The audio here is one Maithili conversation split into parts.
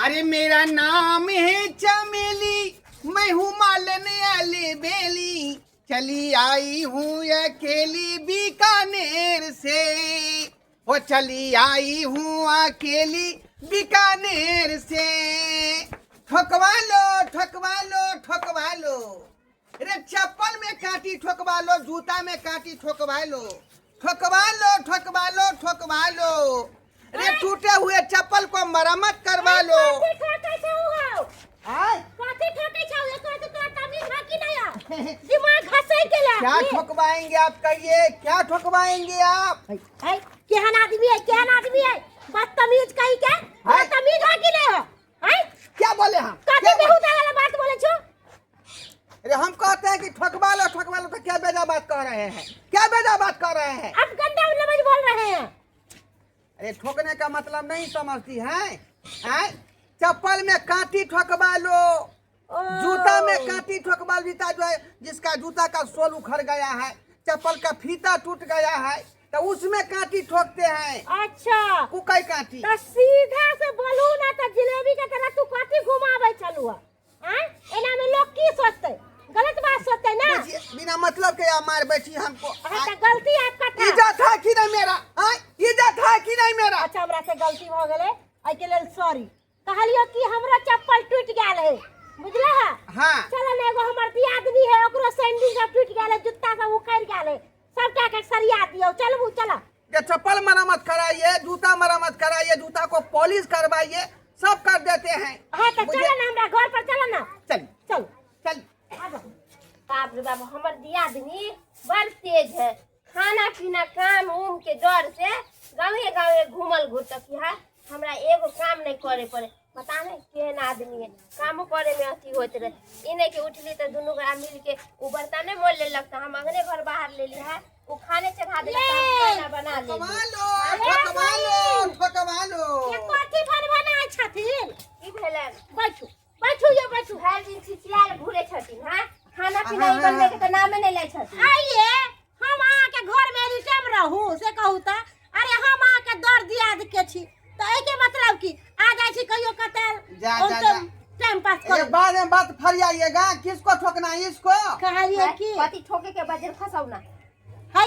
अरे मेरा नाम है चमेली, मैं हूँ मालन अली बेली, चली आई हूँ अकेली बीकानेर से, वो चली आई हूँ अकेली बीकानेर से। ठोकवा लो ठोकवा लो ठोकवा लो, अरे चप्पल में कांटी ठोकवा लो, जूता में कांटी ठोकवा लो, ठोकवा लो ठोकवा लो ठोकवा लो, अरे टूटे हुए चप्पल को मरम्मत करवा लो। कथी ठोकै छौ हौ? आय? कथी ठोकै छौ? एकर तऽ तोरा तमीज है कि नहि है? दिमाग घसै गेलै। क्या ठोकवाएंगे आप, कहिए क्या ठोकवाएंगे आप? है, केहन आदमी है, केहन आदमी है, बदतमीज कही के। तोरा तमीज है कि नहीं है? है? क्या बोले हम? कथी क्या बोले? बेहुदा वाला बात बोले छौ? अरे हम कहते हैं कि ठोकवा लो ठोकवा लो, तो क्या बेजा बात कह रहे हैं, क्या बेजा बात कर रहे हैं? आप गंदा लफ्ज बोल रहे हैं। अरे ठोकने का मतलब नहीं समझती है, हैं? चप्पल में कांटी ठोकवा लो, ओ। जूता में कांटी ठोकवा लो, जूता जो है जिसका जूता का सोल उखड़ गया है, चप्पल का फीता टूट गया है, तो उसमें कांटी ठोकते हैं। अच्छा। कुकई कांटी। तो सीधा से बोलू ना तो जिलेबी के तरह तू कथी घुमाबै छलू हँ? आँय, एना में लोग की सोचते? गलत बात सोचते ना। बुझिए, बिना मतलब के आप मार बैठी हमको। हाँ, तो गलती आपका था। इज्जत है कि नहीं मेरा? हाँ, इज्जत है कि नहीं मेरा? अच्छा, हमरा से गलती भ गेलै, एहिके लेल सॉरी। कहलियो कि हमरा चप्पल टूटि गेल है, बुझला है? हाँ। चल ने, एगो हमर दियादनी है, ओकरो सैंडल सब टूटि गेल है, जूता सब उखड़ि गेल है, सबटा के सरिया दियौ। चलबू? चल। ये चप्पल मरम्मत कराइए, जूता मरम्मत कराइए, जूता को पॉलिश करवाइए, सब कर देते हैं। हाँ, तो मुझे- चल ना, हमरा घर पर चल ना। चल। चल। चल। आबो। बाप रे बाप, हमर दियादनी बड़ तेज है। खाना पीना काम उम के डर से गाँवे गाँवे घूमल घुरतक है, हमरा एगो काम नहीं करे पड़े। पता नहीं केहन आदमी है, कामो करे में अथी होइत रहे। ई नहीं कि उठली तऽ दुनू गोरा मिल के उ बर्तने मोल लेलक तऽ हम अंगने घर बाहर लेली है, उ खाने चढ़ा देलक तऽ हम खाना बना लेली। ठोकवा लो ठोकवा लो ठोकवा लो। ये कथी भनभनाइ छथिन? की भेलै? बैठू बैठू ये, बैठू। भरि दिन चिचियायल घूरे छथिन। हाँ, खाना पीना हाँ, ई बनबै हाँ। के तऽ नामे नहि लै छथिन। आइए हम अहाँके घर में एनी टाइम रहू से कहू तऽ? अरे हम अहाँके दर दियाद के छी, तऽ एहिके मतलब की आ जाइ छी कहियो कतऽ जा, जा, जा। टाइम पास ये करू। बाद में बात फरियाइएगा। किसको ठोकना है इसको? कहलिए की कथी ठोके के बजर फसाउ ना। है,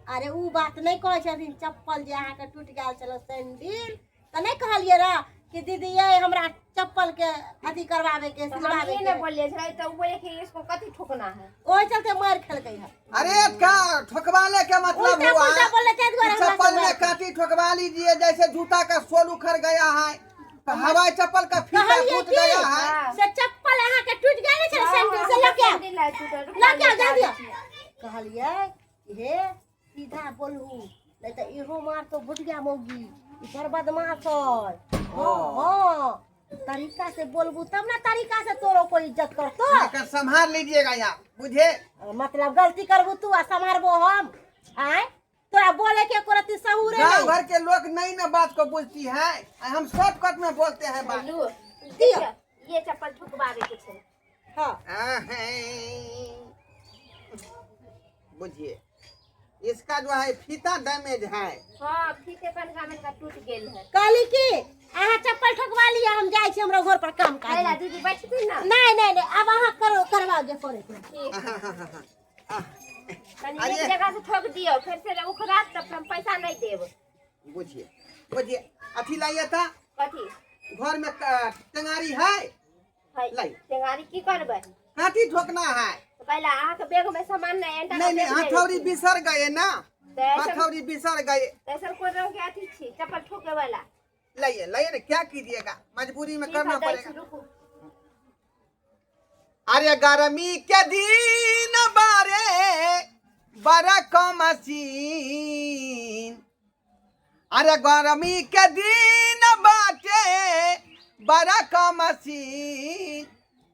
अरे उ बात नहि कहै छथिन। चप्पल जे अहाँके टूटि गेल छलै, सैंडिल, तऽ नहि कहलियै रह कि दीदी ये हमरा चप्पल के अथी करवावे के, तो हम सिलवावे ई के? नहीं बोलिए छलै तऽ उ बोले कि इसको कथी ठोकना है। ओहि चलते मारि खेलकै है। अरे का ठोकवाने का मतलब उल्टा हुआ पुल्टा बोलले ताहि दुआरे कि हमरा चप्पल से में मारि। कांटी ठोकवा लीजिए, जैसे जूता का सोल उखड़ गया है, तो हवाई चप्पल का फीता कहलियै टूट की गया है। हाँ। से चप्पल अहाँके टूटि गेल ने छलै सैंडिल, से लऽ के आउ। सैंडिल है टूटल, रुक लऽ के आउ जा, जल्दी। जाइ छियै। कहलियै कि हे सीधा बोलू, नहीं तऽ इहो मारतो भुटिया मौगी, ई बड़ बदमाश है। हाँ हाँ, तरीका से बोलबू तब ना तरीका से तोरो कोई इज्जत करतो। लेकर संभाल लीजिएगा यहाँ, बुझे? मतलब गलती करबू तू आ संभारबो हम? आय, तोरा बोले के करती सहूरे गांव नहीं। घर के लोग नई न बात को बुझती है, हम शॉर्टकट में बोलते हैं बात। लू, दियो। ये चप्पल ठुकबावे के छै। हाँ। बुझिए, इसका जो है फीता डैमेज है। हाँ, फीते कनका में टूट गेल है। कहली कि अहाँ चप्पल ठोकवा लिअ, हम जाइ छी हमरा घर पर काम काज। कैला दीदी, बैठथिन ना। नहीं नहीं नहीं, अब अहाँ करो, करवाओ जे करे के। ठीक। कनी अरे। एक जगह से ठोक दियो, फिर से उखड़ात तब हम पैसा नहीं देब। बुझिए बुझिए, अथी लाइए था। कथी? घर में टेंगारी है? है। लाई। टेंगारी की करबै? काठी ठोकना है। तो पहले अहाँ के बैग में सामान नहीं एंटा। नहीं नहीं, हथौड़ी बिसर गए ना। हथौड़ी बिसर गए। ऐसा कोन रंग के अथी छी चप्पल ठोके वाला? लाइए लाइए ना, क्या कीजिएगा, मजबूरी में ठीक करना है, दै छी, पड़ेगा। रुकू। अरे गर्मी के दिन बारे बड़ा कम मशीन, अरे गर्मी के दिन बाटे बड़ा कम मशीन,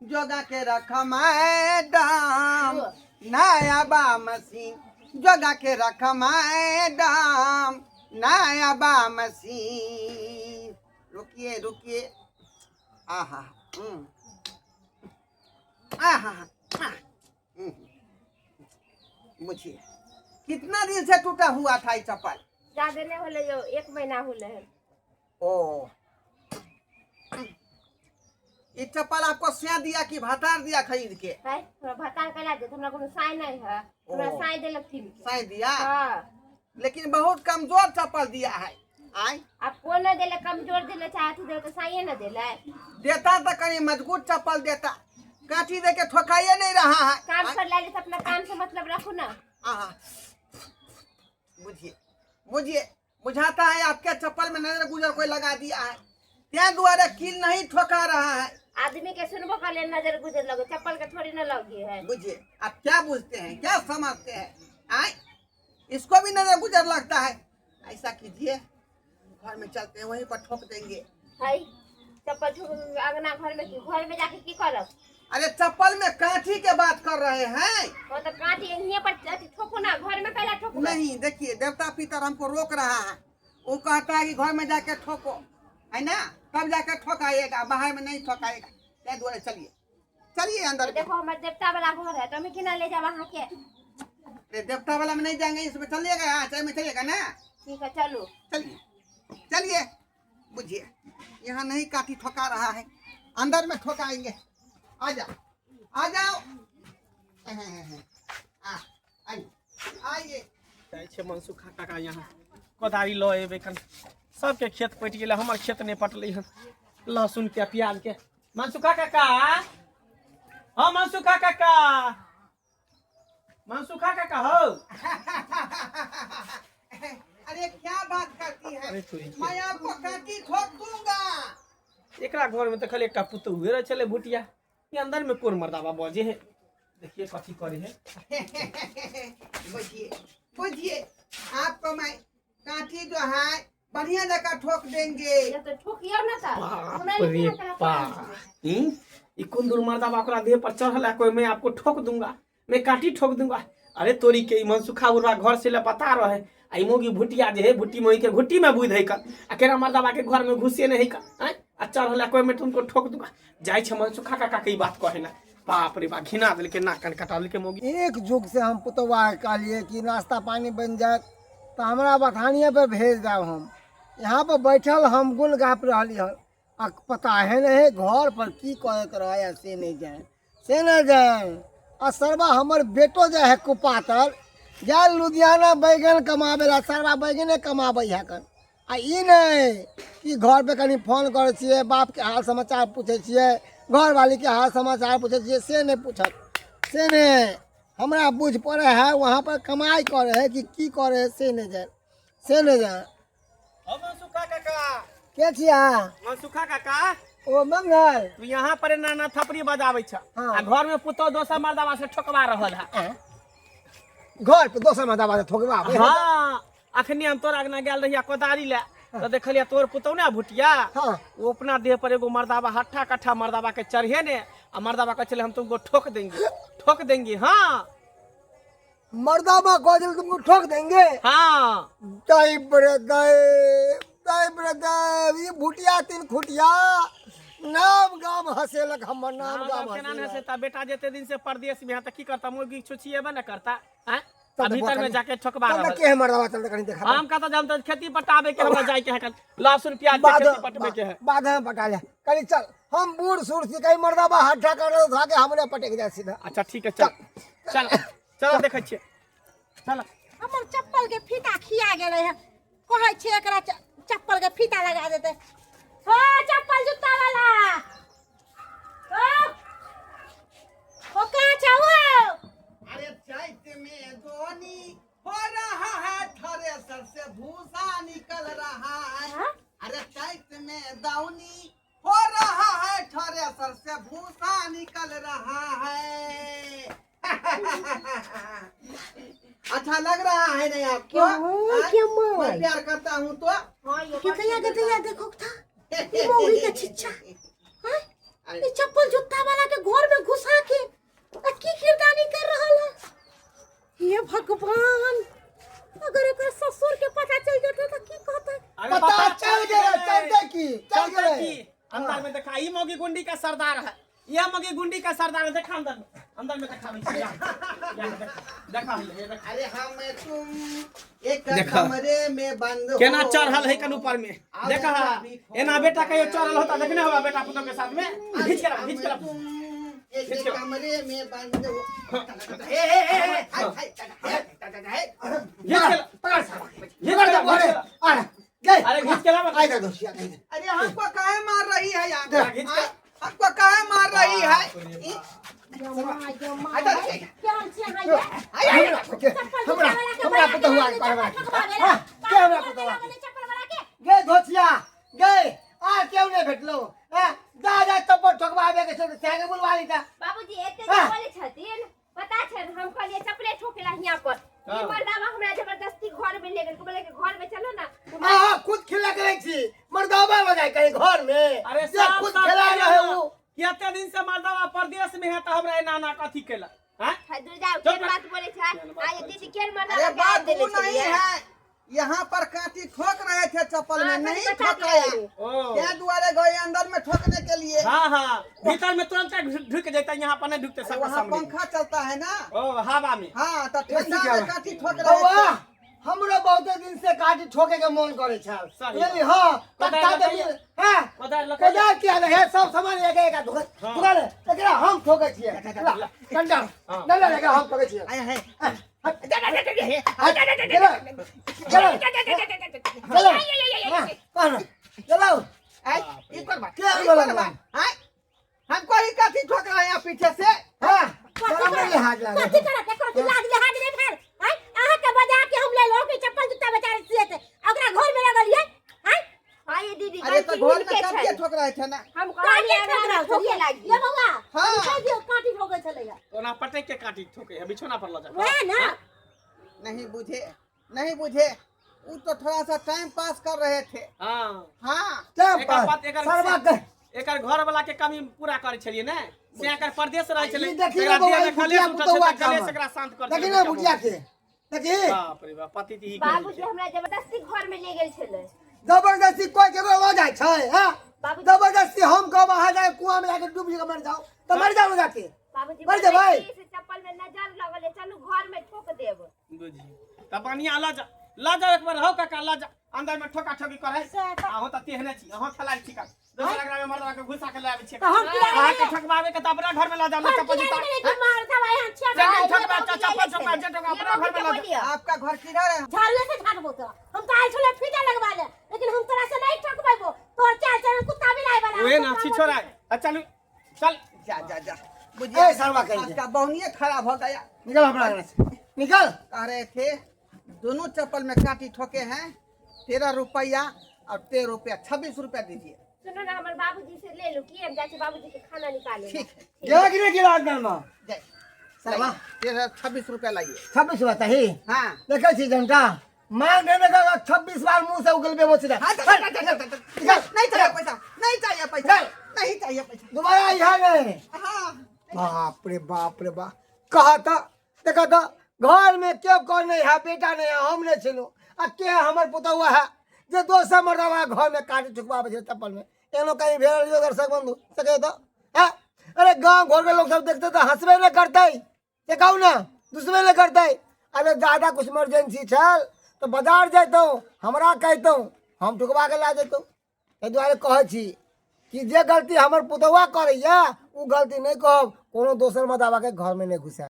जोगा के रख मैडम नया बा मशीन, जोगा के रख मैडम नया बा मशीन। रुकिए रुकिए, आहा आहा आह, बुझिए, कितना दिन से टूटा हुआ था ये चप्पल? ज्यादा नहीं होले, जो एक महीना होले है। ओ। ये चप्पल आपको सिया दिया कि भतार दिया खरीद के? है हमरा भतार कला देत, हमरा कोनो साय नहीं है, हमरा ओ। साय देलक थी। साय दिया? हाँ। लेकिन बहुत कमजोर चप्पल दिया है। आय अब को न देले, कमजोर देले चाहे अथी देले, तो साये न देले। देता तो कहीं मजबूत चप्पल देता, काठी दे के ठोकाइए नहीं रहा है। काम आय, कर लाले तो अपना काम से मतलब रखो ना। आहा। बुझिए बुझिए, बुझाता है आपके चप्पल में नजर गुजर कोई लगा दिया है, त्या द्वारा कील नहीं ठोका रहा है। आदमी के सुनबो कर ले नजर गुजर लगो, चप्पल के थोड़ी न लगी है। बुझिए आप क्या बुझते हैं, क्या समझते हैं? आए इसको भी नजर गुजर लगता है। ऐसा कीजिए, घर में चलते हैं, वहीं पर ठोक देंगे। है चप्पल ठोक अंगना घर में की, घर में जाके की करब? अरे चप्पल में काठी के बात कर रहे हैं। वो तो कांटी यहीं पर अथी ठोको ना, घर में पहले ठोको। नहीं देखिए, देवता पितर हमको रोक रहा है, वो कहता है कि घर में जाके ठोको, है ना, तब जाके ठोकाइएगा, बाहर में नहीं ठोकाइएगा। क्या दुआरे चलिए चलिए अंदर। देखो हमारे देवता वाला घर है, तो हमें क्यों ले जाओ वहाँ के? अरे देवता वाला में नहीं जाएंगे, इसमें चलिएगा। हाँ चाय में चलिएगा ना? ठीक है चलो। चलिए चलिए। बुझिए यहाँ नहीं काठी ठोका रहा है, अंदर में ठोकाएंगे। आ जाओ आ जाओ, आइए आइए। जाइ छै मनसुखा काका यहाँ कोदारी लऽ एबै कन, सबके खेत पटि गेलै, हमर खेत नहि पटलै हन लहसुन के प्याज के। मनसुखा काका, हाँ मनसुखा काका, मनसुखा काका हो। अरे क्या बात करती है, अरे तोरी के। मैं आपको काठी ठोक दूंगा। एकरा घर में तऽ खाली एकटा पुतहुए रहै छलै भुटिया, ई अंदर में कोन मर्दाबा बजे है, देखिए कथी करे है। बुझिए बुझिए, आपको मैं काठी जो है बढ़िया जगह ठोक देंगे। ये तो ठोकियो ना तो बाप हमरा रे नहीं केना बाप, ई कोन दूर मर्दाबा ओकरा देह पर चढ़ल है, कोई मैं आपको ठोक दूंगा, मैं काठी ठोक दूंगा। अरे तोरी के ई मनसुखा बुढ़वा घर से ले बता रहे, आ ई मौगी भुटिया जे है भुट्टी मोही के घुट्टी में बुझ है का, आ केना मर्दाबा के घर में घुसे नहीं का, आँय? आ चढ़ल है कोई मैं तुमको ठोक दूंगा। जाइ छै मनसुखा काका के ई बात कहे ना, बाप रे बाप घिना देलकै, नाक कान कटा देलकै मौगी। एक जुग से हम पुतौआ के कहलिए कि नाश्ता पानी बन जाए तो हमरा बथानिए पर भेज देब, हम यहाँ पर बैठल हम गुण गाप रहली हन, आ पता है नहीं घर पर की करैत रहे से नहीं जाए, से नहीं जाए। आ सरबा हमर बेटो जे है कुपातर जाए लुधियाना बैगन कमाबे ला, सरबा बैगने कमाबै है कन। आ ई नहीं कि घर पे कनी फोन करै छियै, बाप के हाल समाचार पूछै छियै, घरवाली के हाल समाचार पूछै छियै, से नहीं पूछत, से नहीं हमरा बुझ पड़े है वहाँ पर कमाई करे है कि की करे है, से नहीं जाए, से नहीं जाए। मनसुखा काका के छिया? मनसुखा काका। ओ मंगल, तू यहाँ पर नाना थपड़ी बजाबै छ, हाँ। आ घर में पुतोह दोसर मर्दाबा से ठोकवा रहल है। घर पे दोसर मर्दाबा से ठोकवा? हाँ, अखनी हम तोरा अंगना गेल रहिया कोदारी ले, तो देखलिया तोर पुतोह ने भुटिया, हाँ। वो अपना देह पर एगो मर्दाबा हट्ठा कट्ठा मर्दाबा के चढ़े ने, आ मर्दाबा कहे छलै हम तुमको ठोक देंगे, ठोक देंगे। हाँ मर्दाबा कह देल तुमको ठोक देंगे? हाँ। दाई बड़े दाई, दाई बड़े दाई, ई भुटिया तीन खुटिया नाम गाम हसेलक हमर, नाम गाम केना ने हसेलक। हसेता, बेटा जेते दिन से परदेश में है त की करता, मुर्गी छुछिएबे न करता हैं? तब आ भीतर में जाके ठोकवा तब रहल। के मर्दाबा चलते कहीं देखा। हम कहता हम तो खेती पटाबे के हमरा जाए के है, कल लहसुन प्याज के बाद खेती पटबे के है। बाद में पटा ले कहीं, चल हम बूढ़ सूढ़ छी, कहीं मर्दाबा हट्ठा कर उठा के हमरे पटक जाए सीधा। अच्छा ठीक है, चल चल चल देखै छियै, चल। हमर चप्पल के फीता खिया गेलै है, कहै छियै एकरा चप्पल के फीता लगा देतै। हो चप्पल जूता वाला, हो हो कहाँ छौ? अरे चैत में दोनी हो रहा है, थ्रेसर से भूसा निकल रहा है। हाँ? अरे चैत में दौनी हो रहा है, थ्रेसर से भूसा निकल रहा है। अच्छा लग रहा है नहीं आपको? क्यों? हाँ? क्यों? मैं प्यार करता हूँ तो। हाँ ये कितया कितया देखो था ई मौगी के छिच्छा, हाँ? ई चप्पल जूता वाला के घर में घुसा के आ की किरदानी कर रहल है। हे भगवान, अगर एकर ससुर के पता चल जेतै त की कहतै? अरे पता चल गेलै, चलते की चल चलते गेलै की अंदर में देखा, ई मौगी गुंडी का सरदार है, यह मौगी गुंडी का सरदार है, देखा अंदर में। अंदर में देखाबै छी या, या, देखा हे देखा। अरे हम तुम एक देखा। कमरे में बंद हो। केना चढ़ल है कन ऊपर में देखा एना बेटा कहियो चढ़ल होता देखने होगा बेटा पुतोह के साथ में खींच के रख, खींच के हम रख। तुम एक खींच के रख। कमरे में बंद हो। हे हे हे हे, हाय, हाय, हे, हे, खींच के ला, पकड़ साला खींच के पकड़ ला, अरे खींच के ला। अरे गए अरे खींच के ला बता। आइ दोसिया कहीं दे। अरे हमको काहे मार रही है यार? खींच के- हमको काहे मार रही है? जमा जमा अच्छा, केहन छी अहाँ ये? हाय, हाय, चप्पल हमरा जुत्ता वाला के हमरा बना के पुतहुआ लाओ, के करवा चप्पल ठोकवा हां देला। के हमरा पुतहुआ चप्पल वाला के गे धोतिया गे आ केहू नहि भेटलो हैं जा जा चप्पल ठोकबाबे के छै तऽ के बुलवा ली ता बाबूजी एते जे हाँ। बोले छथिन पता छै हम कहलिए चप्पले ठोकेला हियां पर ई हाँ। मर्दावा हमरा जबरदस्ती घर में ले गेल बोले कि घर में चलो ना अहाँ खुद खेला करै छी मर्दाबा बजाय कहीं घर में अरे जे साफ खुद साफ खेला कहियो रहे ना, उ कि एते दिन से मर्दावा परदेश में है त हमरा एना एना कथी केलक हैं दूर जाओ चुप केन रह। बात बोले छै आज दीदी केन मर्दावा अरे के बात आद देले वो नहीं छलियै है, यहाँ पर कांटी ठोक रहे थे चप्पल में हाँ, नहीं बता ठोकाया दिया। ओ क्या दुआरे गए अंदर में ठोकने के लिए। हाँ हाँ भीतर में तुरंत ढुक जाता यहाँ पर नहीं ढुकते अरे सबके वहाँ सामने पंखा चलता है ना। ओ हवा में हाँ तो ठंडा क्या में बात? कांटी ठोक रहे बौआ थे। हमरो बहुते दिन से काटी ठोके के मन करे छल सही बुझलियै हाँ कोदारि तत्ता लकैया। देलियै हैं कोदारि लकैया। कोदारि किया नहि है सब सामान एक एक धुका हाँ। धुका ले एकरा हम ठोकै छियै ला, डंडा हाँ। डंडा एकरा हम ठोकै छियै आय है हट, गेलो गेलो गेलो हाँ, कह गेलो आय ई कोन बात के ई बोलल कोन बात आय हमको ही काठी ठोक रहा है यहाँ पीछे से। हाँ शरम नहीं लिहाज लागे कथी करत कथी लाज लिहाज नहीं भेल आय अहाँ के बजा के हम ले लो के चप्पल जूता बेचारे सिए थे ओकरा घर में लगलिए आय हाँ ये दीदी अरे तो गलती घर में हुनके काटिए छै ठोक रहे थे ना। हम काटी कहलिए ठोक रहल ठोके छलियै लागी ये बौआ हाँ। हम कहि दियौ काटी ठोकै छलैया ओना पटक के काटी ठोके है बिछौना पर ल जा वएह ना नहीं बुझे नहीं बुझे, वो तो थोड़ा सा टाइम पास कर रहे थे। हाँ हाँ टाइम एकर पास बात- एकर- सरवा के एकर घर वाला के कमी पूरा करे छलिए ने से एकर परदेश रहे छलै ई देखी एकरा ने बौआ, देह ई में कलेश भुटिया उठल छै पुतौआ तऽ कलेश के एकरा शांत कर देखी ने भुटिया के देखी बाप रे बाप पति ही बाबूजी हमरा जबरदस्ती घर में ले गेल छलै जबरदस्ती कोई केकरो लऽ जाइ छै हाँ बाबूजी जबरदस्ती हम कहब अहाँ जाके कुआं में जाके डूब के मर जाओ तऽ मर जाओ जाके बाबूजी मर जेबै। बोले कि से चप्पल में नजर लगल है चलू घर में ठोक देब बुझी तऽ बढ़िया ल जा ल जाओ एक बार हौ काका ल जा अंदर में ठोका ठोकी करे अहूँ तऽ तेहने छी अहूँ खेलाइ छी का दोसर अंगना में मर्दा के घुसा के ले आबै छी तऽ हम किया अहाँ के ठोकबाबे के तऽ अपना घर में ल जाओ ना हम चप्पल किया जूता नहीं कि मार दवाई हम छिया से नहीं ठोकबा चप्पल ठोकबा जे ठोकबा अपना घर में ल जा आपका घर किधर है? झाड़ुए से झाड़बो तोरा हम तो आयल छले फीता लगवा ले लेकिन हम तोरा से नहीं ठकबेबो तोर चाल चलन कुत्ता बिलाई वाला ओहे ना छी छोरा आ चलू चल जा जा जा बुझिए ए, सरवा कहीं के। आपका बहुनिये खराब हो गया। निकल अपना अंगना से निकल। कह रहे थे दोनों चप्पल में काटी ठोके हैं 13 रुपया और 13 रुपया 26 रुपया दीजिए। सुनो ना हमर बाबूजी से ले लू की हम जाइ छी बाबूजी के खाना निकाले ठीक है गेला कि नहि गेला अंदर में जाए सरवा। 13 26 रुपया लाइए। 26 रुपया चाही। हाँ देखै छी जनता मांग देने का 26 बार मुंह से उगलबे मोछ हाँ, जा, जा, जा, जा, जा, जा। नहीं चाहिए पैसा, नहीं चाहिए पैसा, नहीं चाहिए पैसा। दोबारा यहाँ नहीं। हाँ बाप रे बाप रे बाप कहा था देखा था घर में क्यों कौन नहीं है बेटा नहीं है हम नहीं छलहुँ आ के हमर पुतहुआ है जे दोसर मर्दवा घर में काटी ठुकबाबै छै चप्पल में एहनो कहीं भेल रहियो दर्शक बंधु सके तो हैं अरे गाँव घर के लोग सब देखते तो हंसबे नहीं करते से कहू ना दुसबे नहीं करते। अरे ज्यादा कुछ इमरजेंसी छल तो बाजार जैतहुँ हमरा कहितहुँ हम ठुकबा के लए जैतहुँ। एहि दुआरे कहै छी कि जे गलती हमर पुतहुआ करैया ओ गलती नहि कहब कोनो दोसर मर्दवा के घर में नहि घुसायब।